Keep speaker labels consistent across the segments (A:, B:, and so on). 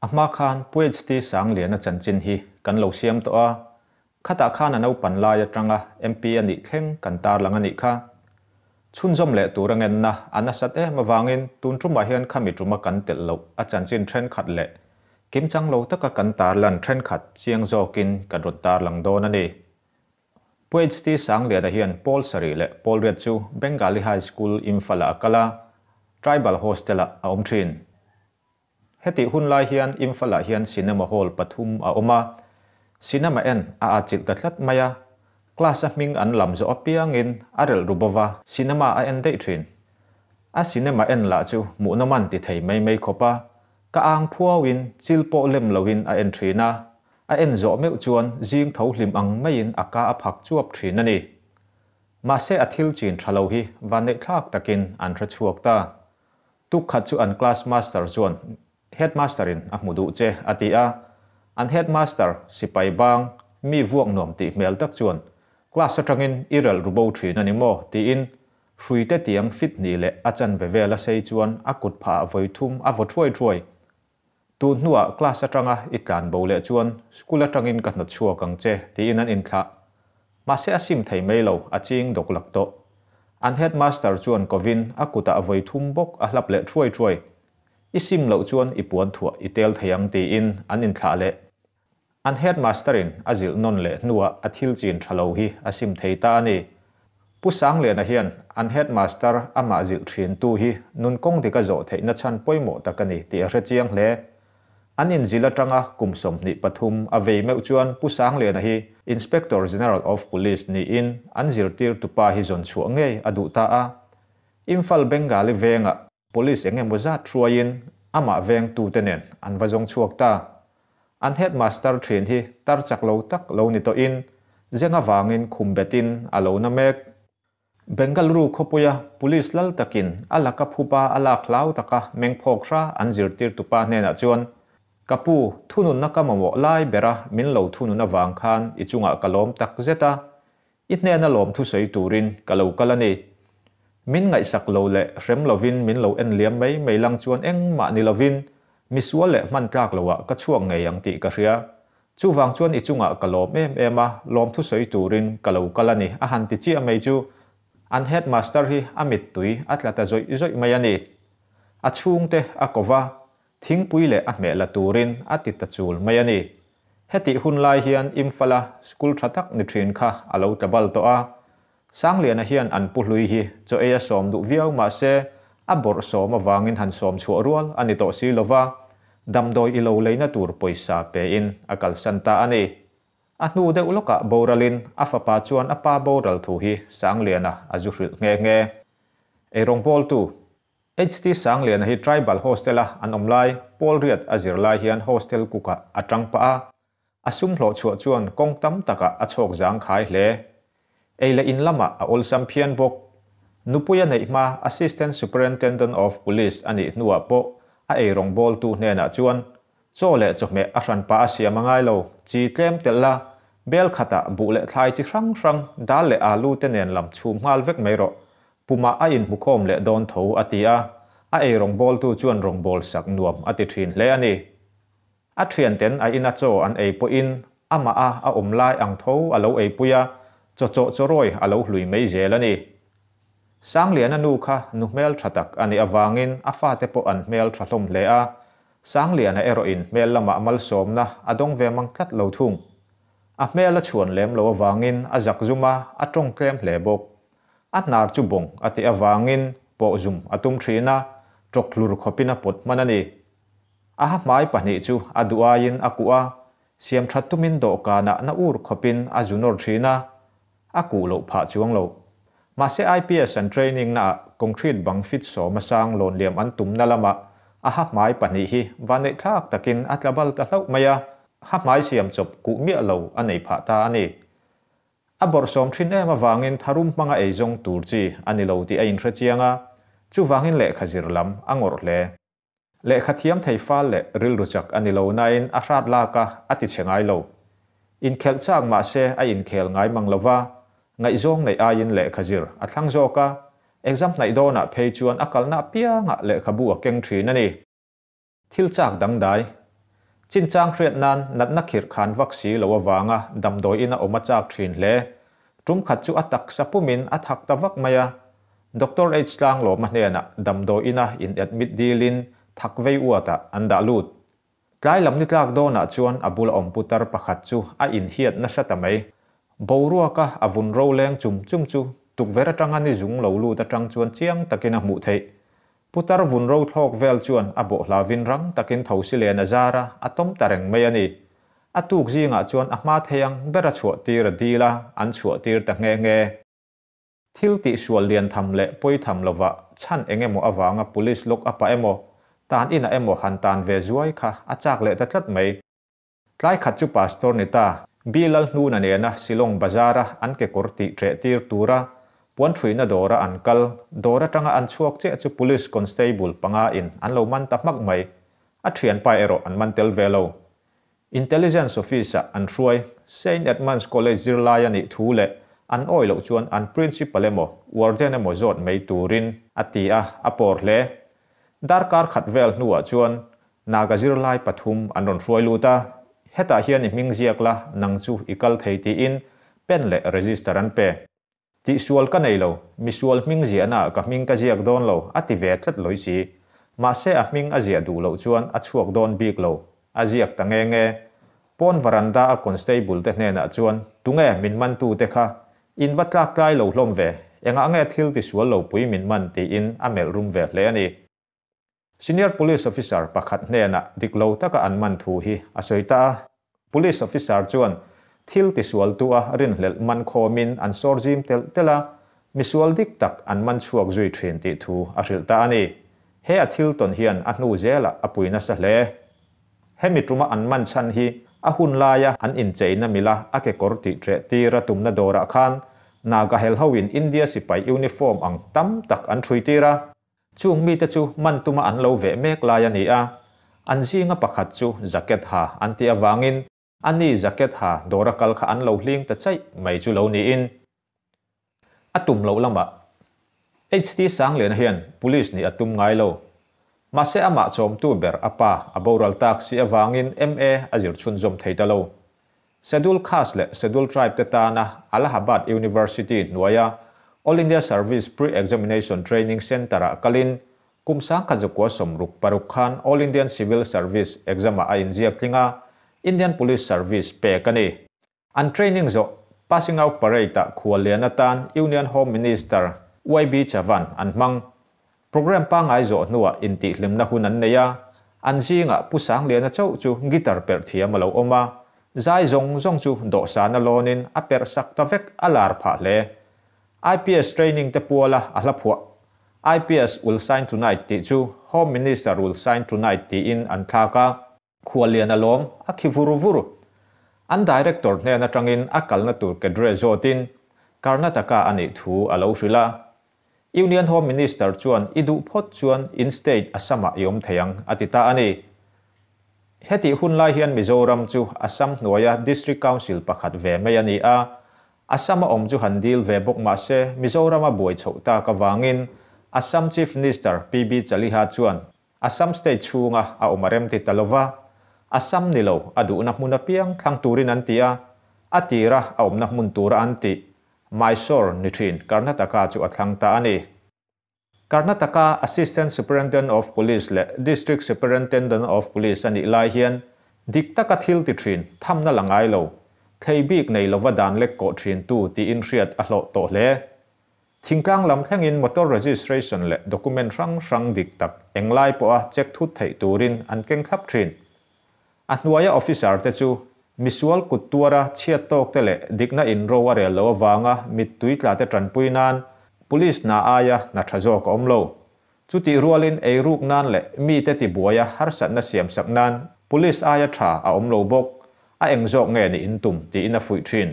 A: A hma khan Pu HT Sangliana chanchin hi kan lo siam tawh a, khatah khan a naupan lai atanga MP a nih thleng kan tarlang a nih kha. Chhunzawm leh tur a ngenna a nasat em avangin tun tumah hian khami tuma kan telh loh a chanchin thenkhat leh kimchang lo taka kan tarlan thenkhat chiang zawkin kan rawn tarlang dawn a ni. Pu HT Sangliana hian pawl sarih leh pawl riat chu Bengali High School Imphal-ah a kal a, Tribal Hostel-ah a awm thin. Hetih hun lai hian Imphal-ah hian cinema hall pathum a awm a, cinema en a atchilh ta tlat mai a, class a hming an lam zawh apiangin a relh ru bova cinema a en daih thin. A cinema en lah chu hmuhnawm an ti thei mai mai khawp a, ka ang phuauin chil pawh lem loin a en thin a, a en zawh meuh chuan zing tho hlim ang maiin a ka a phak chuap thin a ni. Mahse a thil chin tha lo hi vanneihthlak takin an hre chhuak ta. Tuk khat chu an class master chuan headmaster in a hmu duh che a ti a, an headmaster sipai bang mi vuak nuam tih hmel tak chuan class atangin i relh ru bo thin a ni maw tiin hruite tiang fit hnih leh a chanve vel a sei chuan a kut phah ah vawi thum a vaw thuai thuai. Tun hnuah class atanga i tlan bo leh chuan school atangin ka hnawt chhuak ang che tiin an inthlah. Mahse a sim thei mai lo, a ching dawk lak tawh. An headmaster chuan kovin a kutah vawi thum bawk a hlap leh thuai thuai. I sim loh chuan i puan thuah i tel thei ang tiin an inthlah leh. An headmaster in a zilh nawn leh hnuah a thil chin tha lo hi a sim thei ta a ni. Pu Sangliana hian an headmaster amah zilh thin tu hi nun kawng dik a zawh theihna chhan pawimawh tak a ni tih a hre chiang hle. An inzilh atanga kum 23 a vei meuh chuan Pu Sangliana hi Inspector General of Police niin an zirtirtupa hi zawn chhuah ngei a duh ta a. Imphal Bengali vengah Police eng emaw zat hruaiin amah vengtute nen an va zawng chhuak ta. An headmaster thin hi tar chak lo tak lo ni tawhin zeng avangin khum betin a lo na mek. Bengaluru khawpuia police lal takin a laka phupa a lak hlau taka meng phawk hra an zirtirtupa hnenah chuan, Ka pu, thununna ka mamawh lai bera min lo thunun avang khan i chungah ka lawm tak zet a, I hnena lawmthu sawi turin ka lo kal a ni. Min ngaihsak lo leh hrem lovin min lo en liam mai mai lang chuan engmah ni lovin misual leh hman tlak loah ka chhuak ngei ang tih ka hria. Chuvang chuan i chungah ka lawm em em a, lawmthu sawi turin ka lo kal a ni a han ti chiah mai chu an headmaster hi a mittui a tla ta zawih zawih mai a ni. A chhungte a ko va, Thingpui leh a hmeh la turin a ti ta chul mai a ni. Hetih hun lai hian Imphal-a school tha tak ni thin kha a lo tla bal tawh a. Sangliana hian an pu hlui hi chaw ei a sawm duh viau mah se a bawrh sawm avangin han sawm chhuah rual a ni tawh si lo va, damdawi i lo leina tur pawisa pein a kalsan ta a ni. A hnu deuh lawkah boralin a fapa chuan a pa boral thu hi Sangliana a zu hrilh nghe nghe. Eirawngbawltu. HT Sangliana hi Tribal Hostel-a an awm lai, Pawl Riat a zir lai hian hostel cook-ah a tang pah a, a sum hlawh chhuah chuan kawng tam takah a chhawk zang khai hle. Ei leh in lamah a awlsam phian bawk. Nupui a neih hma Assistant Superintendent of Police a nih hnuah pawh a ei rawngbawltu hnenah chuan chaw leh chawhmeh a hran pah a siam a ngai lo, chi tlem telh la, bel khatah buh leh thlai chi hrang hrang, dal leh alu te nen lam chhum nghal vek mai rawh, Pumah a inhmukhawm leh dawn tho a ti a, a ei rawngbawltu chuan rawngbâwl sak nuam a ti ṭhin hle a ni. A ṭhianten a ina chaw an ei pawhin amah a a awm lai ang tho a lo eipui a, chaw chawh chawrawi a lo hlui mai zel a ni. Sangliana nu kha nu hmel ṭha tak a nih avangin a fate pawh an hmel ṭha hlawm hle a, Sangliana erawhin hmel lamah malsawmna a dawng ve mang tlat lo thung. A hmel a chhuan lem lo avangin a zakzum a, a ṭawng tlem hle bawk. A hnar chu bawng a tih avangin pawh zum a tum thin a, ṭawk hlur khawpin a pawt hman a ni. A ha hmai pahnih chu a duh aiin a kuh a, siam ṭhat tumin dawhkanah na ur khawpin a zu nawr thin a, a kuh loh phah chuang lo. Mahse IPS an training naah concrete bang fit sawm a sang lawn liam an tumna lamah a ha hmai pahnih hi vanneih thlak takin a tla bal ta hlauh mai a, ha hmai siam chawp kuh miah lo a nei phah ta a ni. A bawrhsawm thin em avangin tharum hmanga eizawng tur chi a ni lo tih a inhre chiang a, chuvangin lehkha zir lam a ngawrh hle. Lehkha thiam thei fal leh rilru chak a ni lo nain a hrat lak a, a ti chhe ngai lo. Inkhelh chak mah se a inkhel ngai mang lo va, ngaihzawng neih aiin lehkha zir a thlang zawk a, exam hnaih dawnah phei chuan a kalna apiangah lehkhabu a keng thin a ni. Thil chak dangdai. Chinchang hriat nan natna khirh khan vak si lo avanga damdawi ina awm a chak thin hle. Tum khat chu a taksa pumin a thak ta vak mai a. Doctor H Tlanglawma hnenah damdawi ina in admit dilin thak vei uatah an dah lut. Tlai lam ni tlak dawnah chuan a bula awm putar pakhat chu a inhiat nasa ta mai. Boruaka a vun ro leng chum chum chu tukverh atanga ni zung lo lut atang chuan chiang takin a hmuh theih. Putar vun ro thlawk vel chuan a bawh hlavin rang takin thosi len a zar a, a tawm ta reng mai a ni. A tuk zingah chuan a hma thei ang ber a chhuah tir a dil a, an chhuah tir ta nghe nghe. Thil tihsual lian tham leh pawi tham lova chhan eng emaw avanga police lock up ah emaw, tan inah emaw han tan ve zuai kha a chak leh ta tlat mai. Tlai khat chu Pastor ni ta, B Lalhnuna nena Shillong Bazar-a an kekawr tih ṭeh tir tura puanṭhuina dawra an kal, dawr aṭanga an chhuak chiah chu Police Constable panga in an lo man ta hmak mai. A ṭhianpa erawh an man tel ve lo. Intelligence Office-ah an hruai. Saint Edmund's College zirlai a nih thu leh an awih loh chuan an Principal emaw Warden emaw zawt mai turin a ti a, a pawr hle. Darkar khat vel hnuah chuan Naga zirlai pathum an rawn hruai lut a, hetah hian i hming ziak la, nang chu i kal thei tiin pen leh register an pe. Tihsual ka nei lo, misual hming ziahnaah ka hming ka ziak dawn lo, a ti ve tlat lawih si. Mahse a hming a ziah duh loh chuan a chhuak dawn bik lo, a ziak ta nge nge. Pawn varanda a constable te hnenah chuan, Tunge min mantu te kha? In va tlak tlai lo hlawm ve, engah nge thil tisual lo pui min man tiin a melh rum ve hle a ni. Senior Police Officer pakhat hnenah dik lo taka an man thu hi a sawi ta a. Police Officer chuan thil tisualtu a rinhlelh man khawmin an sawr zim telh telh a, misual dik tak an man chhuak zui thin tih thu a hrilh ta a ni. He a thil tawn hian a hnu zelah a pui nasa hle. Hemi tuma an man chhan hi a hun laia an incheina mila a kekawr tih ṭeh tir a tumna dawrah khan Naga helhoin India sipai uniform ang tam tak an ṭhui tir a. Chung mite chu man tuma an lo veh mek lai a ni a, an zinga pakhat chu jacket ha an tih avangin a ni jacket ha dawra kal kha an lo hling ta chaih mai chu lo niin a tum loh lamah HT Sangliana hian Police nih a tum ngai lo. Mahse amah chawmtu ber a pa a boral tak si avangin MA a zir chhunzawm thei ta lo. Schedule Caste leh Schedule Tribe te tana Allahabad University hnuaia All India Service Pre-Examination Training Centre-ah kalin kum 1966 khan All Indian Civil Service Exam-ah a inziak tling a, Indian Police Service pek a ni. An training zawh Passing Out Parade-ah khuallian atan Union Home Minister YB Chavan an hmang. Programme pangngai zawh hnuah intihhlimna hun an nei a, an zingah Pu Sangliana chauh chu guitar perh thiam a lo awm a, zai zawng zawng chu dawhsana lawnin a perh sak ta vek a lar phah hle. IPS training te puala a hla phuah IPS will sign tonight tih chu Home Minister will sign tonight tiin an thlak a. Khuallian a lawm, a khi vur vur. An director hnen atangin a kalna tur cadre zawtin Karnataka a nih thu a lo hrilh a. Union Home Minister chuan i duh phawt chuan in state Assam-ah i awm thei ang a ti ta a ni. Hetih hun lai hian Mizoram chu Assam hnuaia District Council pakhat ve mai a ni a. Assam-a awm chu han dil ve bawk mah se Mizoram-a buai chhoh tak avangin Assam Chief Minister PB Chaliha chuan Assam state chhunga a awm a rem ti ta lova, Assam ni lo a duhna hmun apiang thlang turin an ti a, a tira a awmna hmun tura an tih Mysore ni thin Karnataka chu a thlang ta a ni. Karnataka Assistant Superintendent of Police leh District Superintendent of Police a nih lai hian dik taka thil ti thin thamna la ngai lo, thlei bik nei lova dan lek kawh thintu tiin hriat a hlawh tawh hle. Thingtlang lam thlengin motor registration leh document hrang hrang dik tak englai pawha check thut theih turin an keng thlap thin. A hnuaia officer te chu misual kut tuara chhiat tawk te leh dikna inro a rel lo avanga mittui tla te tanpui nan police hna aia hna tha zawk a awm lo. Chutih rualin eiruk nan leh mite tibuaia harsatna siamsak nan police aia tha a awm lo bawk. A eng zawk nge nih in tum tiin a fuih thin.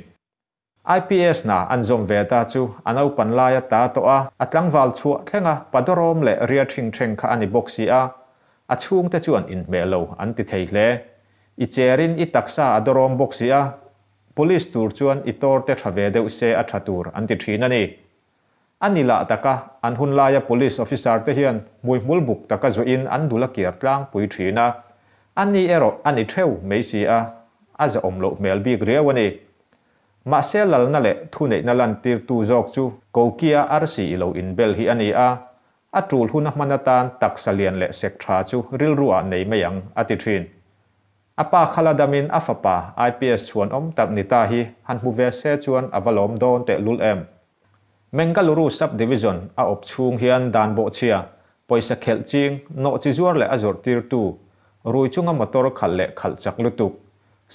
A: IPS hna an zawm ve ta chu a naupan lai a ta tawh a, a tlangval chhuah thleng a padawrawm leh ria ṭhing ṭheng kha a ni bawk si a, a chhungte chuan inhmeh lo an ti thei hle. I cherin i taksa a dawrawm bawk si a, Police tur chuan i tawr te ṭha ve deuh se a ṭha tur an ti ṭhin a ni. A ni lah taka an hun laia Police officer te hian hmuihmul buk taka zuihin an dul a kiar tlangpui ṭhin a. Ani erawh a ni theu mai si a, a zahawm loh hmel bik riau a ni. Mahse lalna leh thuneihna lantirtu zawk chu kokia arsi ilo inbel hi a ni a, a tul huna hman atan taksa lian leh sek tha chu rilru ah nei mai ang a ti thin. A pa kha la damin a fapa IPS chhuanawm tak ni ta hi han hmu ve se chuan a va lawm dawn tehlul em. Mengaluru Sub-Division a awp chhung hian dan bawhchhia, pawisa khelh ching, nawhchizuar leh a zawrhtirtu, rui chunga motor khalh leh khalh chak lutuk,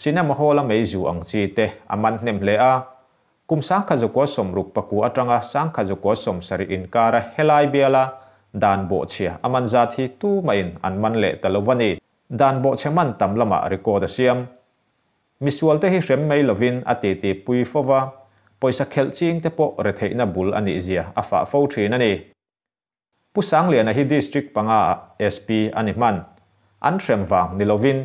A: Cinema Hall-a meizu ang chi te a man hnem hle a. Kum 1969 atanga 1970 inkara helai biala dan bawhchhia a man zat hi tumahin an man leh ta lo va ni. Dan bawhchhe man tam lamah record a siam. Misualte hi hrem mai lovin a titi pui fo va, pawisa khelh ching te pawh retheihna bul a nihzia a fah fo thin a ni. Pu Sangliana hi District panga ah SP a ni hman. An hrem vang ni lovin,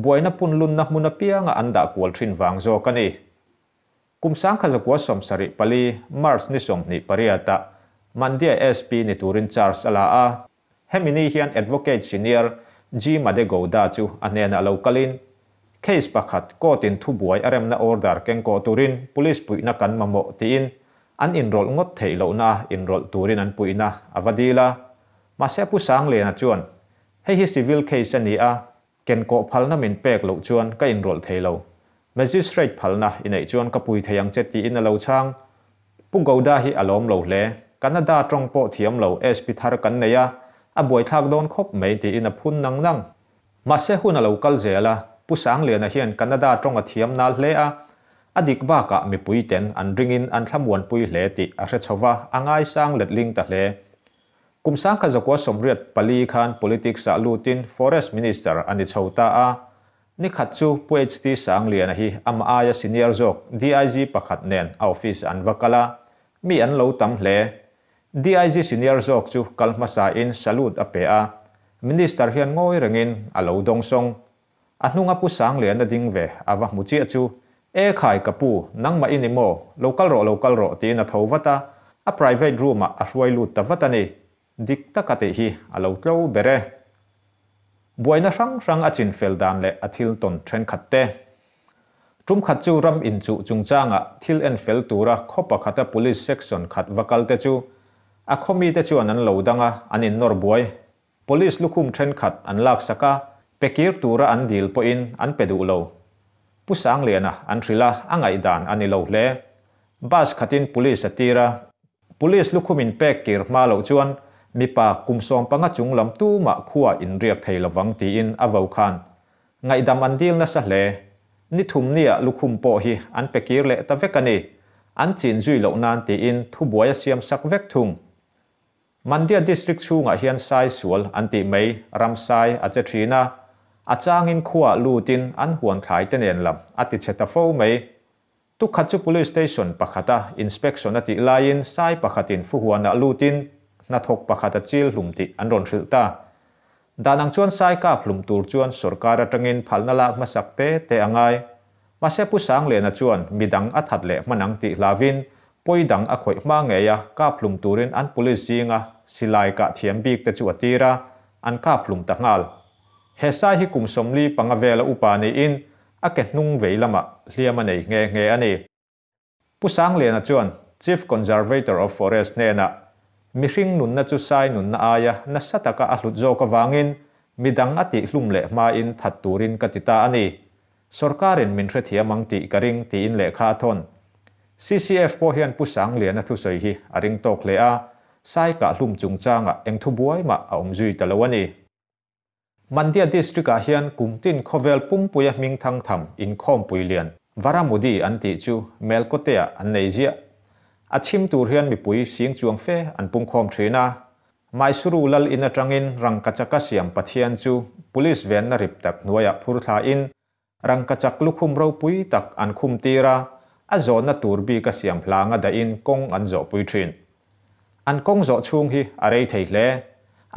A: buaina punlunna hmun apianga an dah kual thin vang zawk a ni. Kum 1974 March ni 28 ah Mandya SP ni turin charge a la a. Hemi ni hian Advocate Senior G Madegowda chu a hnenah lo kalin, Case pakhat court in thubuai a remna order kengkawh turin police puihna kan mamawh tiin an inrawlh ngawt theih lohna a inrawlh turin an puihna a va dil a. Mahse Pu Sangliana chuan, Hei hi civil case a ni a, kenkawh phalna min pek loh chuan ka inrawlh thei lo. Magistrate phalna i neih chuan ka pui thei ang che tiin a lo chhang. Pu Gowda hi a lawm lo hle. Kannada tawng pawh thiam lo SP thar kan nei a, a buaithlak dawn khawp mai tiin a phun nang nang. Mahse hun a lo kal zel a, Pu Sangliana hian Kannada tawng a thiam nal hle a, a dik bakah mipui ten an ringin an thlamuanpui hle tih a hre chho va, a ngaisang letling ta hle. Kum 1984 khan politics ah lutin Forest Minister a ni chho ta a, nikhat chu Pu HT Sangliana hi amah aia senior zawk DIG pakhat nen a office ah an va kal a, mi an lo tam hle. DIG senior zawk chu kal hmasa in salute a pe a, Minister hian ngawi rengin a lo dawngsawng. A hnunga Pu Sangliana ding ve a va hmu chiah chu, E khai ka pu, nangmah i ni maw? Lo kal rawh lo kal rawh tiin a tho vat a, a private room ah a hruai lut ta vat a ni. Dik taka tih hi a lo tlo ber e. Buaina hrang hrang a chinfel dan leh a thil tawn thenkhat te. Tum khat chu ram inchuh chungchangah thil en fel tura khaw pakhata police section khat va kal te chu a khaw mite chuan an lo dang a, an innawr buai. Police lukhum thenkhat an laksak a, pe kir tura an dil pawhin an pe duh lo. Pu Sangliana an hrilh a, a ngaihdan a ni lo hle. Bus khatin police a tir a, Police lukhum in pek kir hma loh chuan mipa kum 15 chung lam tumah khua inriak thei lovang tiin a vo khan Ngaihdam an dil nasa hle. Ni thum nia lukhum pawh hi an pe kir leh ta vek a ni. An chin zui loh nan tiin thubuai a siam sak vek thung. Mandya District chhungah hian sai sual an tih mai ram sai a che thin a, a changin khuaah lutin an huan thlai te nen lam a ti chhe ta fo mai. Tukhat chu Police Station pakhata inspection a tih laiin sai pakhatin fuhuanah lutin hnathawk pakhat a chil hlum tih an rawn hrilh ta. Dan ang chuan sai kap hlum tur chuan sorkar atangin phalna lak hmasak te te a ngai. Mahse Pu Sangliana chuan midang a that leh hman ang tih hlauvin pawi dang a khawih hma ngei a, kap hlum turin an police zinga silai kah thiam bik te chu a tir a, an kap hlum ta nghal. He sai hi kum 45 vela upa niin A ke hnung vei lamah hliam a nei nghe nghe a ni. Pu Sangliana chuan Chief Conservator of Forest hnenah mihring nunna chu sai nunna aia nasa taka a hlut zawk avangin midang a tihhlum leh hmain that turin ka ti ta a ni. Sorkarin min hrethiam ang tih ka ring tiin lehkha a thawn. CCF pawh hian Pu Sangliana thusawi hi a ring tawk hle a, sai kahhlum chungchangah eng thubuai mah a awm zui ta lo a ni. Mandya District ah hian kum tin khawvel pumpuia hming thang tham inkhawmpui lian Varamudi an tih chu Melkote ah an nei ziah. A chhim tur hian mipui sing chuang fe an pungkhawm thin a. Mysuru lal in atangin rangkachaka siam Pathian chu Police venna rip tak hnuaiah phur thla in rangkachak lukhum ropui tak an khum tir a, a zawnna tur bik a siam hlanga dahin kawng an zawhpui thin. An kawng zawh chhung hi a rei thei hle.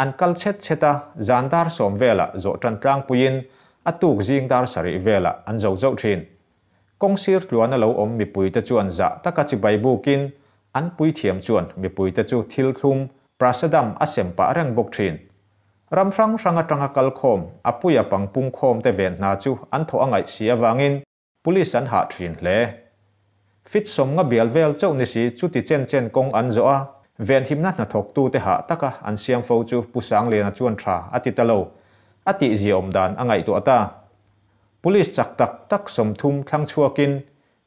A: An kal chhet chhet a, zan dar 10 velah zawh tan tlangpuiin a tuk zing dar 7 velah an zo zauh thin. Kawng sir tluana lo awm mipuite chuan zah taka chibai bukin an puithiam chuan mipuite chu thil thlum, prasadam a sem pah reng bawk thin. Ram hrang hrang atanga kalkhawm, a puia pang pungkhawmte ven hna chu an thawh a ngaih si avangin Police an hah thin hle. Fit 50 bial vel chauh ni si chuti chen chen kawng an zawh a, venhimna hnathawktute hah taka an siam fo chu Pu Sangliana chuan tha a ti ta lo, a tihzia awm dan a ngaihtuah ta. Police chak tak tak 30 thlang chhuakin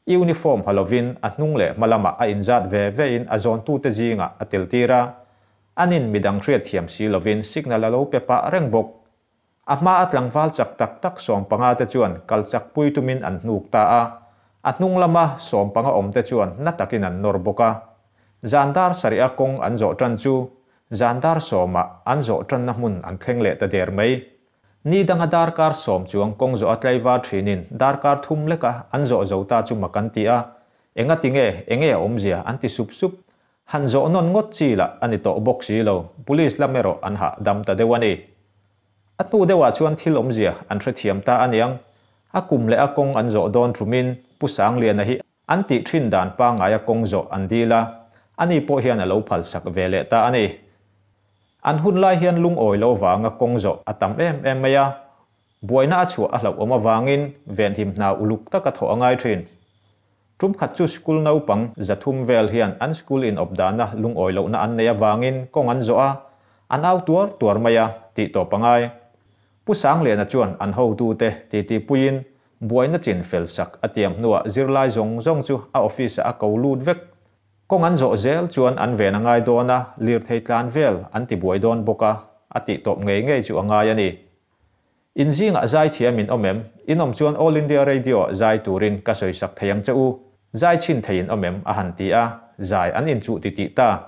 A: uniform ha lovin a hnung leh hma lamah a inzat ve vein a zawntute zingah a tel tir a, anin midang hriatthiam si lovin signal a lo pe pah reng bawk. A hma a tlangval chak tak tak 15 te chuan kal chak pui tumin an hnuk ta a, a hnung lama 15 awm te chuan na takin an nawr bawk a. Zan dar sarih a kawng an zawh tan chu zan dar sawmah an zawh tanna hmun an thleng leh ta der mai. Ni danga darkar 10 chuang kawng zawh a tlaivar thinin darkar thum leka an zawh zo ta chu mak an ti a, engati nge, enge a awmzia an ti sup sup. Han zawh nawn ngawt chi lah a ni tawh bawk si lo, police lam erawh an hahdam ta deuh a ni. A hnu deuhah chuan thil awmzia an hrethiam ta a niang. A kum leh a kawng an zawh dawn thumin Pu Sangliana hi an tih thin dan pangngaia kawng zawh an dil a, ani pawh hian a lo phalsak ve leh ta a ni. An hun lai hian lungawi lo vanga kawng zawh a tam em em mai a, buaina a chhuah a hlauhawm avangin venhim hna uluk taka thawh a ngai thin. Tum khat chu school naupang 300 vel hian an school in awp dana lungawi lohna an nei avangin kawng an zawh a, an au tuar tuar mai a, tih tawp a ngai. Pu Sangliana chuan an hotute titi puiin buaina chin fel sak a tiam hnuah zirlai zawng zawng chu a office-ah a ko lut vek. Kawng an zawh zel chuan an ven a ngai dawn a, lirthei tlan vel an ti buai dawn bawk a, a tih tawp ngei ngei chu a ngai a ni. In zingah zai thiam in awm em? In awm chuan All India Radio ah zai turin ka sawi sak thei ang che u. Zai chhin thei in awm em? a han ti a, zai an inchuh ti tih ta.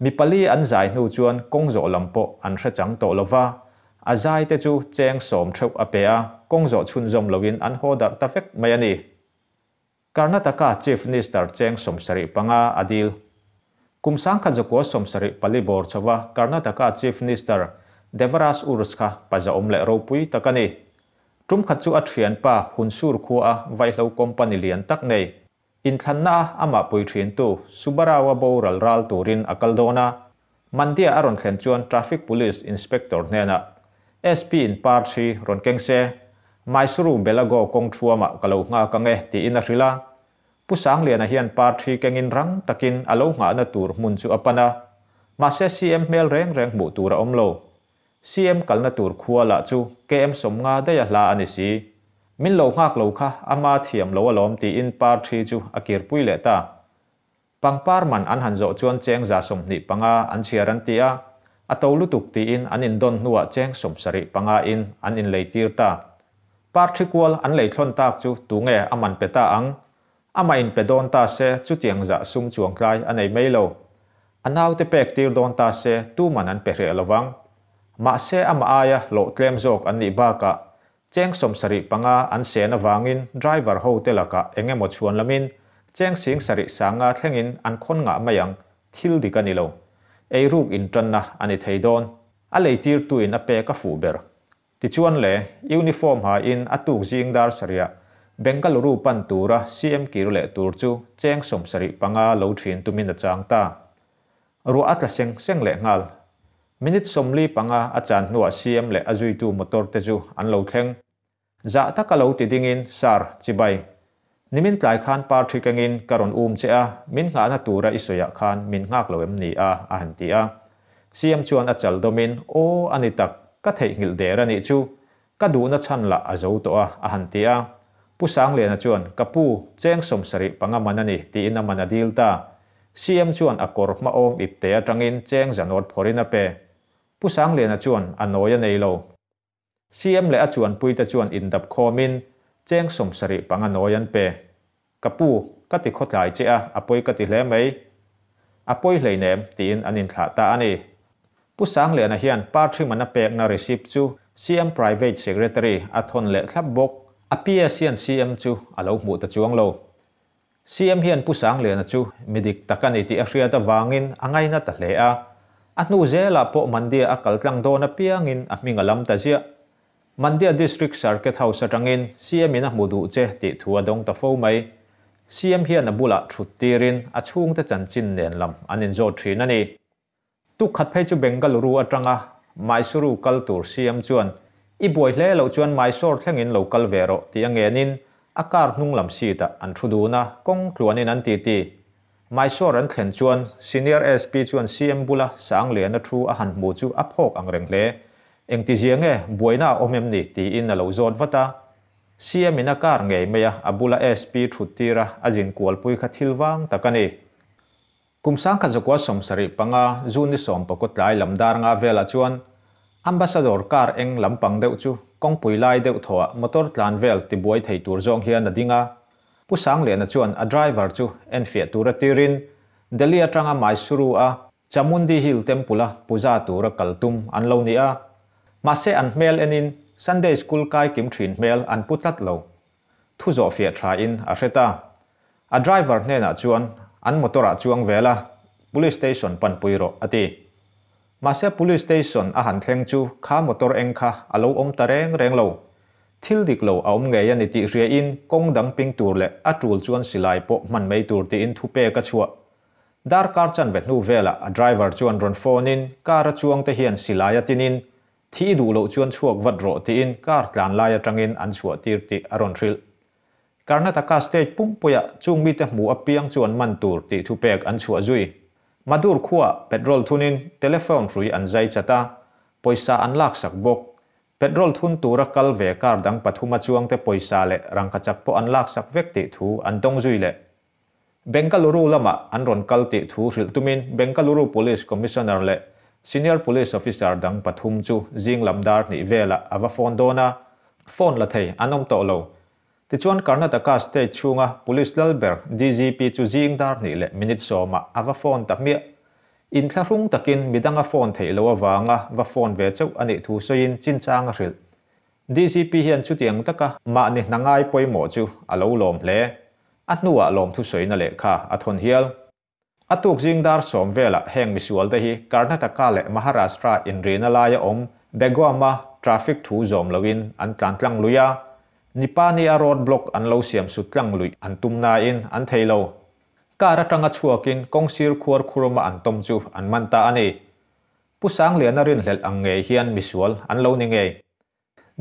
A: Mi pali an zai hnu chuan kawng zawh lam pawh an hre chang tawh lo va, a zai te chu cheng 10 theuh a pe a, kawng zawh chhunzawm loin an haw darh ta vek mai a ni. Karnataka Chief Minister cheng 75 a dil. Kum 1974 bawr chhova Karnataka Chief Minister Devaraj Urs kha pazaawm leh ropui tak a ni. Tum khat chu a thianpa Hunsur khua a vaihlo company lian tak nei. Inthlanna a amah pui thintu Subarao a boral ral turin a kal dawn a. Mandya a rawn thlen chuan Traffic Police Inspector hnenah SP in par thi rawn keng se, Mysuru Belago kawng thuamah ka lo nghak ang e tiin a hrilh a. Pu Sangliana hian par thi kengin rang takin a lo nghahna tur hmun chu a pan a. Mahse CM hmel reng reng hmuh tur a awm lo. CM kalna tur khua lah chu KM 50 daih a hla a ni si. Min lo nghak lo kha ama thiam lo alawm tiin par thi chu a kirpui leh ta. Pangpar man an han zawh chuan cheng 25 an chhiar an ti a, a to lutuk tiin an indawn hnuah cheng 75 in an inlei tir ta. Par thi kual an lei thlawn tak chu tunge a man pe ta ang? Amah in pe dawn ta se chutiang zah sum chuang tlai a nei mai lo. A naute pek tir dawn ta se tu man an pe hreh lovang. Mahse amah aia hlawh tlem zawk an nih bakah Cheng 75 an sen avangin driver ho te lakah eng emaw chhuan lamin cheng 7500 thlengin an khawn ngah mai ang, thil dik a ni lo. Eiruk intanna a ni thei dawn. A leitirtuin a pek a fuh ber. Tichuan le, uniform hain a tuk zing dar sarihah Bengaluru pan tura CM kir leh tur chu cheng 75 lo thin tumin a chang ta. Ruah a tla seng seng leh nghal. Minute 45 a chan hnuah CM leh a zuitu motor te chu an lo thleng. Zah taka lo ti dingin, Sir, chibai. Nimin tlai khan par thi kengin ka rawn um che a, min nghahna tura i sawiah khan min nghak lo em ni a, a han ti a. CM chuan a chal dawmin, Aw, a ni tak, ka theihnghilh der a nih chu. Ka duhna chhan lah a zo tawh a, a han ti a. Pu Sangliana chuan, Ka pu, cheng 75 man a ni, tiin a man a dil ta. CM chuan a kawr hmaawm ipte atangin cheng zanawt phawrhin a pe. Pu Sangliana chuan a nawi a nei lo. CM leh a chuanpuite chuan indap khawmin cheng 75 nawi an pe. Ka pu, ka ti khawtlai che a, a pawi ka ti hle mai. A pawi hleinem, tiin an inthlah ta a ni. Pu Sangliana hian party man a pekna receipt chu CM Private Secretary a thawn leh thlap bawk. A PS hian CM chu a lo hmuh ta chuang lo. CM hian Pu Sangliana chu mi dik tak a ni tih a hriat avangin a ngaina ta hle a. A hnu zelah pawh Mandya a kal tlang dawn apiangin a hming a lam ta ziah. Mandya District Circuit House atangin CM in a hmu duh che tih thu a dawng ta fo mai. CM hian a bulah thut tirin a chhungte chanchin nen lam an inzawt thin a ni. Tuk khat phei chu Bengaluru atanga Mysuru kal tur CM chuan, I buai hle loh chuan Mysore thlengin lo kal ve rawh tih a ngenin a car hnung lam seat ah an thu dun a, kawng tluanin an titi. Mysore an thlen chuan Senior SP chuan CM bula Sangliana thu a han hmu chu a phawk ang reng hle. Engtizia nge buaina a awm em ni? tiin a lo zawt vat a. CM in a car ngei mai a, a bula SP thut tir a, a zin kualpui kha thil vang tak a ni. Kum 1975 June ni 16 tlai lam dar nga velah chuan Ambassador car eng lampang deuh chu kawngpui lai deuh thawhah motor tlan vel tibuai thei tur zawng hian a ding a. Pu Sangliana chuan a driver chu enfiah tura tirin Delhi atanga Mysuru a Chamundi Hill Temple-a puja tura kal tum an lo ni a. Mahse an hmel enin Sunday School kai kim thin hmel an pu tlat lo. Thu zawh fiah tha in a hre ta. A driver hnenah chuan an motor ah chuang vel a, Police Station panpui rawh a ti. Mahse Police Station a han thleng chu kha motor eng kha a lo awm ta reng reng lo. Thil dik lo a awm ngei a ni tih hria in kawng dang ping tur leh a tul chuan silai pawh hman mai tur tiin thupek a chhuah. Darkar chanve hnu velah a driver chuan rawn phone in car a chuang te hian silai a tin in Thi i duh loh chuan chhuak vat rawh tiin car tlan lai atangin an chhuah tir tih a rawn hrilh. Karnataka state pumpuiah chung mite hmu apiang chu an man tur tih thupek an chhuah zui. Madur khuaah petrol thunin telephone hrui an zai chat a, pawisa an laksak bawk. Petrol thun tura kal ve car dang pathuma chuangte pawisa leh rangkachak pawh an laksak vek tih thu an dawng zui leh. Bengaluru lamah an rawn kal tih thu hrilh tumin Bengaluru Police Commissioner leh Senior Police Officer dang pathum chu zing lam dar hnih velah a va phone dawn a, phone la thei an awm tawh lo. Tichuan Karnataka state chhunga Police lal ber DGP chu zing dar hnih leh minute sawmah a va phone ta hmiah. Inthlahrung takin midanga phone theih loh avanga va phone ve chauh a nih thu sawiin chinchang a hrilh. DGP hian chutiang taka mahni hna ngai pawimawh chu a lo lawm hle. A hnuah lawmthusawina lehkha a thawn hial. A tuk zing dar sawm velah heng misualte hi Karnataka leh Maharashtra inrina laia awm Begwama traffic thu zawm loin an tlan tlang lui a, Nipani-a road block an lo siam sut tlang luih an tum nain an thei lo. Car atanga chhuakin kawngsir khuar khuruma an tawm chu an man ta a ni. Pu Sangliana rinhlelh ang ngei hian misual an lo ni ngei.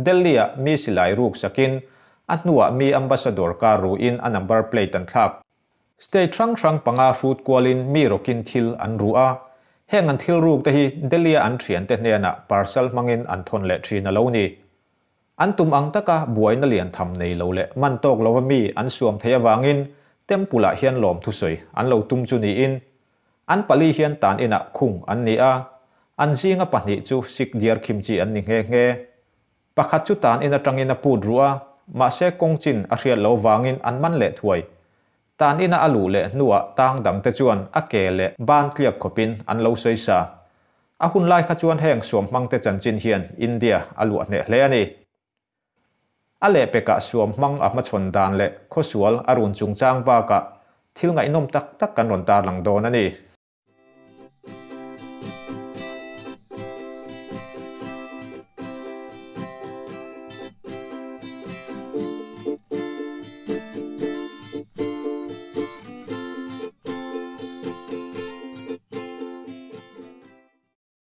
A: Delhi-ah mi silai ruk sakin a hnuah mi ambassador car ruin a number plate an thlak. State hrang hrang panga hrut kualin mi rawkin thil an ru a, heng an thil ruk te hi Delhi-a an thiante hnenah parcel hmangin an thawn leh thin a lo ni. An tum ang taka buaina lian tham nei lo leh man tawk lova mi an suam theih avangin Temple-ah hian lawmthusawi an lo tum chu niin An pali hian tan inah khung an ni a, an zinga pahnih chu sik diar khim chi an ni nghe nghe. Pakhat chu tan in atangin a put ruh a, mahse kawng chin a hriat lo vangin an man leh thuai. Tan ina a luh leh hnuah tang dangte chuan a ke leh ban tliak khawpin an lo sawi sa. A hun lai kha chuan heng suamhmangte chanchin hian India a luah hneh hle a ni. A lehpekah suam hmang a hmachhawn dan leh khawsual a run chungchang bakah thil ngaihnawm tak tak kan rawn tarlang dawn a ni.